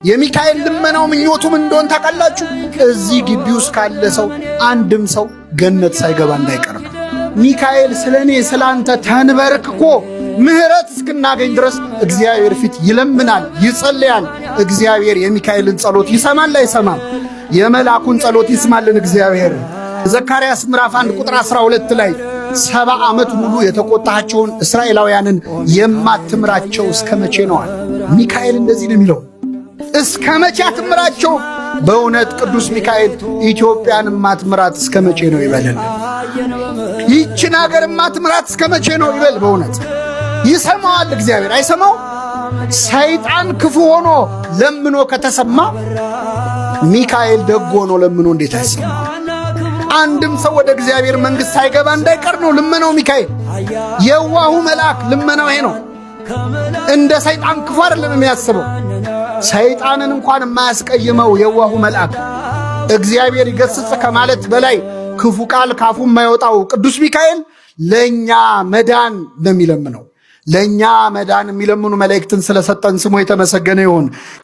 የሚካኤል ልመናው ምኞቱ ምን እንደሆነ ታውቃላችሁ? እዚህ ግቢ ውስጥ ካለ ሰው አንድም ሰው ገነት ሳይገባ እንዳይቀር ነው። ሚካኤል ስለ እኔ ስለ አንተ ተንበርክኮ ምሕረት እስክናገኝ ድረስ እግዚአብሔር ፊት ይለምናል፣ ይጸልያል። እግዚአብሔር የሚካኤልን ጸሎት ይሰማል አይሰማም? የመልአኩን ጸሎት ይስማልን እግዚአብሔር። ዘካርያስ ምዕራፍ 1 ቁጥር 12 ላይ 70 ዓመት ሙሉ የተቆጣቸውን እስራኤላውያንን የማትምራቸው እስከ መቼ ነዋል? ሚካኤል እንደዚህ ነው የሚለው፣ እስከ መቼ አትምራቸው? በእውነት ቅዱስ ሚካኤል ኢትዮጵያን ማትምራት እስከ መቼ ነው ይበልልን። ይህችን ሀገር ማትምራት እስከ መቼ ነው ይበል። በእውነት ይሰማዋል እግዚአብሔር፣ አይሰማው? ሰይጣን ክፉ ሆኖ ለምኖ ከተሰማ ሚካኤል ደግ ሆኖ ለምኖ እንዴት አይሰማ? አንድም ሰው ወደ እግዚአብሔር መንግሥት ሳይገባ እንዳይቀር ነው ልመናው። ሚካኤል የዋሁ መልአክ ልመናው ይሄ ነው። እንደ ሰይጣን ክፉ አይደለም የሚያስበው። ሰይጣንን እንኳን የማያስቀይመው የዋሁ መልአክ እግዚአብሔር ይገስጽ ከማለት በላይ ክፉ ቃል ካፉ የማይወጣው ቅዱስ ሚካኤል ለእኛ መዳን ነው የሚለምነው። ለእኛ መዳን የሚለምኑ መላእክትን ስለሰጠን ስሙ የተመሰገነ ይሁን።